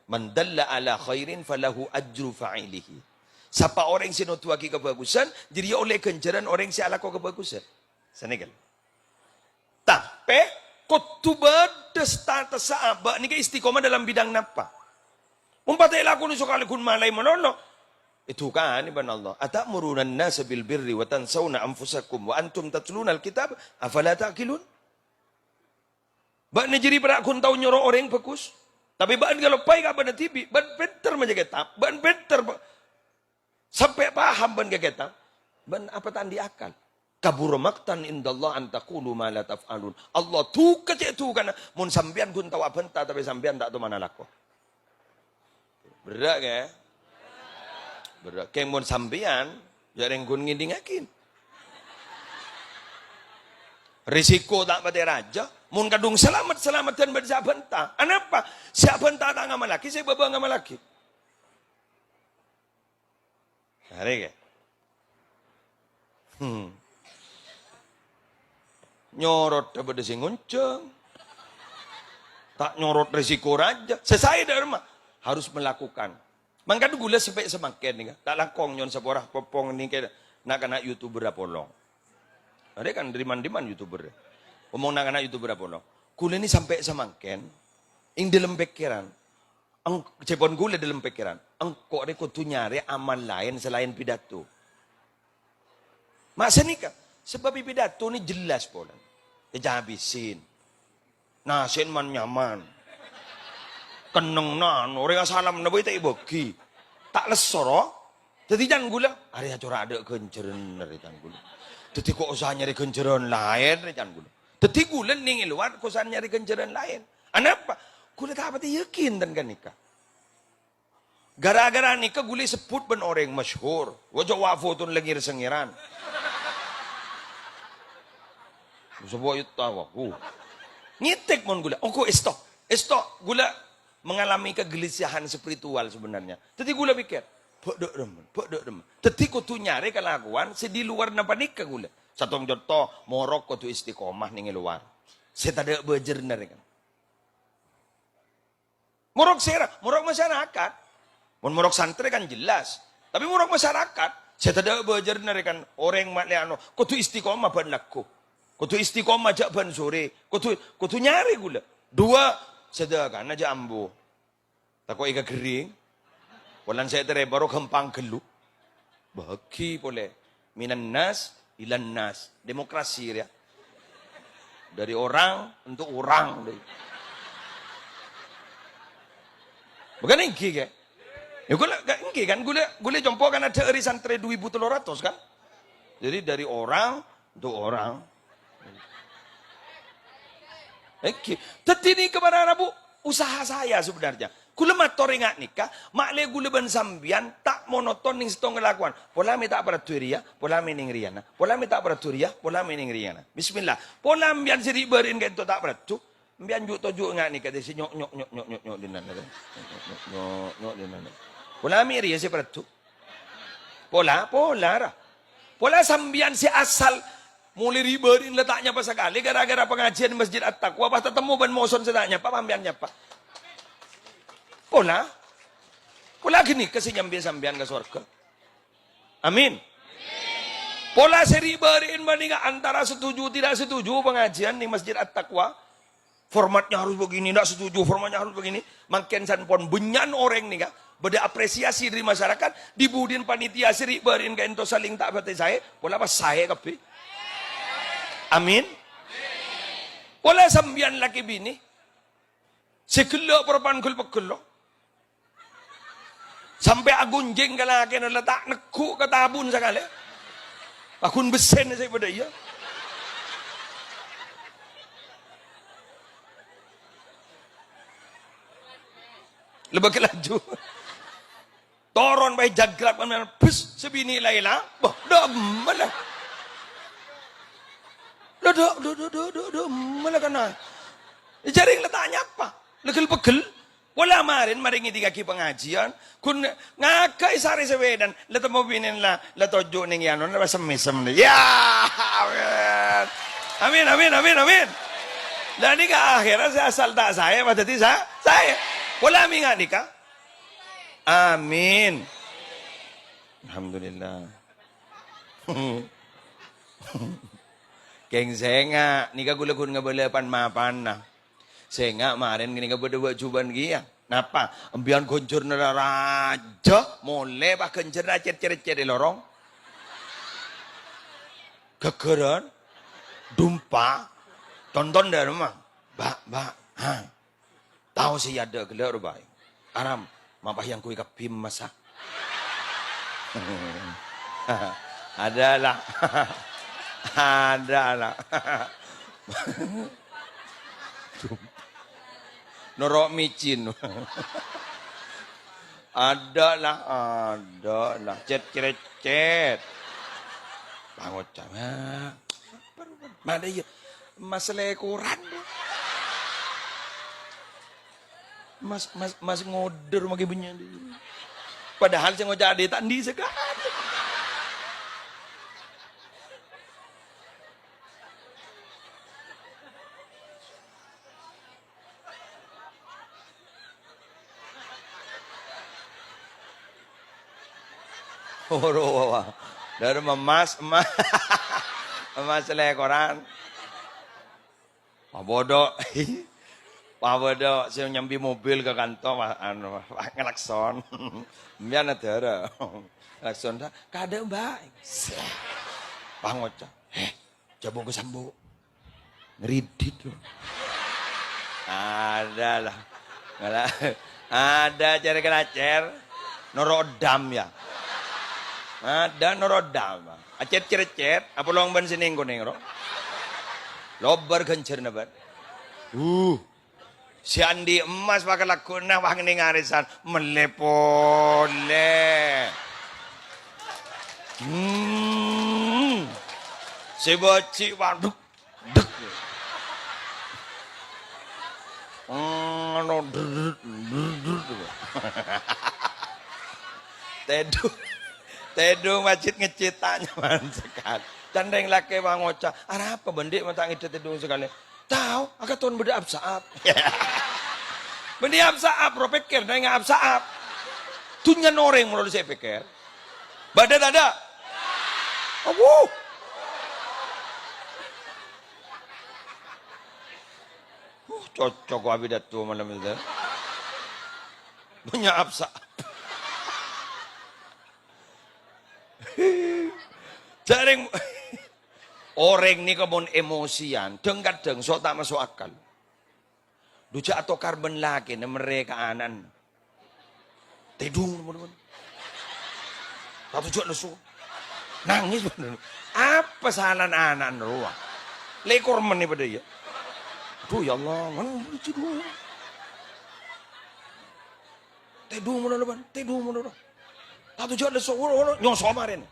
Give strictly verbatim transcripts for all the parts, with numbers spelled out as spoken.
"Man dalla ala khairin falahu ajru fa'ilihi." Sapa orèng sè noduwaghi kabhâghusân, jârèya ollè ghânjhârân orèng sè alako kabhâghusân. Sanèka. Tapè kodhu bâdâ statessa abâ' nèka istiqomah dalam bidang napa? Mon patè lakona sakalè ghun malaè malolo, èdukanè bân Allah. "Ata'muruna an-nasa bil birri wa tansawna anfusakum wa antum tatlunal kitab, afala ta'qilun?" Bâ'na jârèya pèra' ghun tao nyoro orèng bhâghus, tapè bâ'na kaloppaè ka bâ'na dhibi'. Bâ'na pènter maca kètab, bâ'na pènter pa-, sampè' paham bân ka kètab, bâ'na apa ta' andi' akal? "Kabura maqtan indallah an taqulu ma la taf'alun." Allah duka cè' dukana, mon sampèyan ghun tao abhânta, tapè sampèyan ta' toman alako. Berrâ', kè? Berrâ'. Kèng mon sampèyan, jâ' rèng ghun ngèdingngaghi. Risiko ta' patè rajâ, mon kadhung salamet-salameddhân bân sè abhânta. Anapa? Sè abhânta ta' ngamallaghi, sè bâbâ ngamallaghi. Arè, kè? Hmm. Nyorot bâdâ sè ngonjhâng. Ta' nyorot risiko rajâ. Sè saè dâ' remma harus melakukan. Mangkana ghulâ sampè' samangkèn nèka, ta' langkong nyo'on sapora popong nèka na'-kana' YouTuber apolong. Arè kan dâri man-dâri man YouTuber. Omong na'-kana' YouTuber apolong. Ghulâ nè sampè' samangkèn, è dâlem pèkkèran, Eng-, ca'èpon ghulâ dâlem pèkkèran, engko' rè kodhu nyarè amal laèn salaèn pidato. Ma' sanèka, sabâb è pidato nè jelas polana. Ècabisèn. Nasè'na man-nyaman. Kennengngan, orèng asalamma bhâi ta' èbâghi. Ta' lesso, ro? Dhâddhi can ghulâ, arè acora' adâ' ghânjhârânna rè can ghulâ. Dhâddhi ko' osa nyarè ghânjhârân laèn rè can ghulâ. Dhâddhi ghulâ nèng è lowar, ko' osa nyarè ghânjhârân laèn. Anapa? Ghulâ ta' patè yakin dân ghânèka. Ghârâ-ghârâ nèka ghulâ èsebbhut bân orèng masyhur. Wâ jâ' wâ' foton lèngèr-sèngèran. Sapa yâ tao aku. Ngètèk mon ghulâ. Engko' èsto. Èsto ghulâ mengalami kegelisahan spiritual sebenarnya. Dhâddhi ghulâ mèkkèr, "Bâ' dâ' remma, bâ' dâ' remma." Dhâddhi kodhu nyarè kalakowan sè di luwarna panèka ghulâ. Sèttong conto, morok kodhu istiqomah nèng è lowar. Sè tadâ' bâjârna rè kan. Morok sèra, morok masyarakat. Mon morok santrè kan jelas. Tapè morok masyarakat, sè tadâ' bâjârna rè kan orèng ma' lè ano, kodhu istiqomah bân lagghu. Kodhu istiqomah jâ' bân sorè. Kodhu, kodhu nyarè ghulâ. Dua, sadhâkana jâ' ambu. Tako' èkaghering. Polana sè ètarèma ro ghâmpang ghâllu. Bâgi polè. Minan nas, ilan nas. Demokrasi rèya. Dari orang untuk orang. Bukan èngghi, kè? Yâ, ghulâ, èngghi kan? Ghulâ, ghulâ compo' kan adâ' rè santrè du èbu tello ratos, kan? Jadi dari orang untuk orang. Èngghi. Dhâddhi nèka para rabu, usaha saya sebenarnya. Ghulâ mator ènga' nèka, ma'lè ghulâ bân sampèyan ta' monoton nèng sèttong kalakowan. Pola mè' ta' paraddhu rèya, pola mè' nèng rèyana. Pola mè' ta' paraddhu rèya, pola mè' nèng rèyana. Bismillah. Pola sampèyan sè ri'-bâri'na ka'ènto ta' paraddhu. Sampèyan jhu' toju' ènga' nèka, sè nyok, nyok, nyok, nyok, nyok, nyok, dinna. Nyok, nyok, nyok, dinna. Pola mè' rèya sè paraddhu. Pola, pola, ra. Pola sampèyan sè asal molaè ri'-bâri'na la ta' nyapa sakalè, ghârâ-ghârâ pangajiân Masjid At-Taqwa, pas tatemmo bân mosona sè ta' nyapa, sampèyan nyapa. Pola. Pola ghânèka sè nyambhi sampèyan ka sowarghâ. Amin. Pola sè ri'-bâri'na panèka antara setuju tidak setuju pangajiân nèng Masjid At-Taqwa. Formatnya harus begini, ndak setuju, formatnya harus begini. Mangkèn sampon bânnya'na orèng nèka, bâdâ apresiasi dâri masyarakat, di budina panitia sè ri'-bâri'na ka'ènto saling ta' patè saè, pola pas saè kabbhi. Amin. Pola sampèyan lakè binè, sè ghellâ' parappa'na ghel-pegghel, lo. Sampè' aghunjing ka lakèna la ta' neggu' ka tabuna sakalè. Paghun bessèna sè padâ iyâ. Lebbi laju. Toron bhâi jagrap kan, bes, sè binè la èla. Bâh, dâ' emmèla. Dâ', dâ', dâ', dâ', dâ', dâ', dâ' emmèla kana. Jhârèng la ta' nyapa. La ghel-pegghel. Pola marèna marè ngèdingngaghi pangajiân, ghun ngaghâi sarè sapèdana, la temmo binèna la, la toju' nèng è anona, la semmi-semmi. Ya, amin. Amin, amin, amin, amin. La nèka akhèrra sè asal ta' saè, pas dhâddhi sa-, saè. Pola mè' ènga' nèka, Amin. Alhamdulillah. Kèng sènga', nèka kaulâ ghun ngabâlâ pan-mapanna. Sènga' marèn ghânèka bâdâ bâ' jubân kèya. Napa? Embiyan ghânjhârânna rajâ, molè pas ghânjhârânna cèt-cèrcèt è lorong. Ghâghârân, dumpa, tonton dâ' remma. Mbak, Mbak, ha. Tao sè èadâ' ghellâ' rowa. Aram, mapa èyangghuy kabbhi emmas, ha? Ada la. Ada la. Noro' micin. Ada la, ada la. Cèt-cèrcèt. Pangoca'. Mada iyâ. Emmas lèkoran. Emmas, emmas, emmas ngodâr maghi bânnya'. Padahal sè ngoca' adhi' ta' andi' sakadâ'. Oro, wa, wa. Dâri emmas, emmas, emmas lèkoran. Pabodho'. Pabodho' sè nyambi mobil ka kantor, wa-, anu, wa-, ngelakson. Mbiyan adârâ. Ngelakson, "Kadâ', Mbak." Pangoca'. Jhâ' bungkos ambu. Ngridit, bro. Ada la. Ngala-, ada cèr-kèlacèr. Noro' dam, yâ. Ada noro' dam. Acèt-cèrcèt. Apolong bân sènèng konèng, ro. Lobâr ghânjhârânna, bân. Uh. Sè andi' emmas pakalagghuna wah ngènèng arèsan, mellè polè. Hmm. Sè bâji', waduh, dek. Ngono, drrrr, drrrr. Tèdung, tèdung masjid ngecit ta' nyaman sakalè. Can rèng lakè' pangoca', "Arapa bâ'na, Dik, mon ta' ngèdhâ tèdung sakalè?" Tao, akaton bâdâ ap-saap. Bânnè ap-saap, ro pèkkèr, nèng ap-saap. Dhunnyana orèng malolo sè èpèkkèr. Bâdâ tadâ'? Awu. Uh, cocok wa pidato malem itu. Bânnya' ap-saap. Jhâ' rèng, orèng nèka mon emosian, dhâng-kadhâng so' ta' maso' akal. Dhu jhâ' atokar bân lakèna merrè ka ana'na. Tèdung, mon-, mon. Satu jhâ' lesso. Nangès, mon. Apa salana ana'na rowa? Lèkor mennè padâ, yâ. Aduh, ya Allah, ngono, tèdung. Tèdung mono, Bân. Tèdung mono. Tatu jhâ' lesso, wono, wono, nyoso marèn.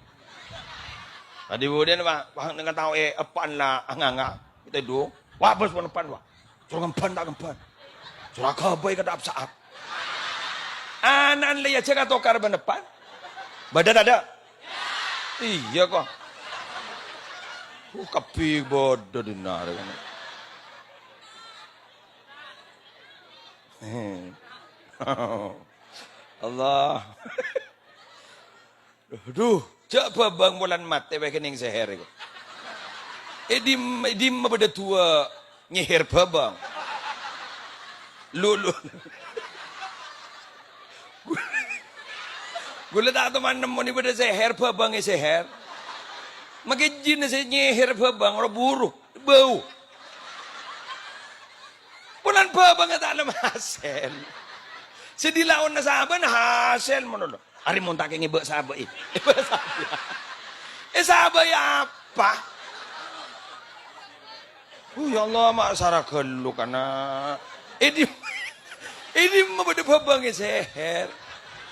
Tadi budina, Pak, Pak, neng tao, eh, eppa'na la anganga. Tèdung. Wah, bos, pon eppan, Pak. Soro ngemban ta' ngemban. Soro aghâbây ka ap-saap. Ana'na la èajhâk atokar bân eppan. Bâdâ tadâ'? Iyâ, kok. Uh, kabbhi bâdâ dinna' rè. Allah. Dhu, jhâ' bhâbâng polana matè bhâi kennèng sèhèr, kok. È dim-, è dimma bâdâ duwâ' nyèhèr bhâbâng? Lu, lu. Ghulâ ta' toman nemmonè bâdâ sèhèr, bhâbâng èsèhèr. Makè jinna sè nyèhèr bhâbâng, ro buru. Bâu. Polana bhâbângnga ta' nem hasèl. Sè dilaonna sabâna hasèl mono, lo. Arè mon ta' kèngèng bâ' sabâi. È bâ' sabâi. È sabâi apa? Oh, ya Allah, ma' sara ghâllu, kana'. È dim-, è dimma bâdâ bhâbâng èsèhèr.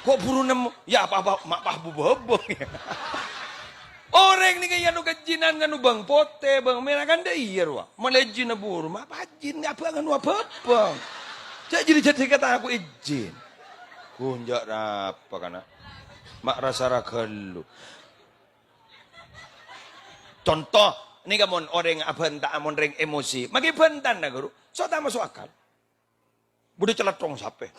Kok buru nemmo? Ya, apa-apa, ma' pas bu bhâbâng, ya. Orèng nèka èyano ka jinan nganu bâng potè, bâng mèra, kan dâ' iyâ rowa. Malè jinna buru, ma' pas jin ngabâ nganu abhâbâng. Jhâ' jârèya jhâ' katako'è jin. Ghun jhâ' rapa, kana'. Ma' ra-sara ghâllu. Conto, nèka mon orèng abhânta, mon rèng emosi. Makè bhântana, ghuru. So' ta' maso' akal. Budi calathong sapè.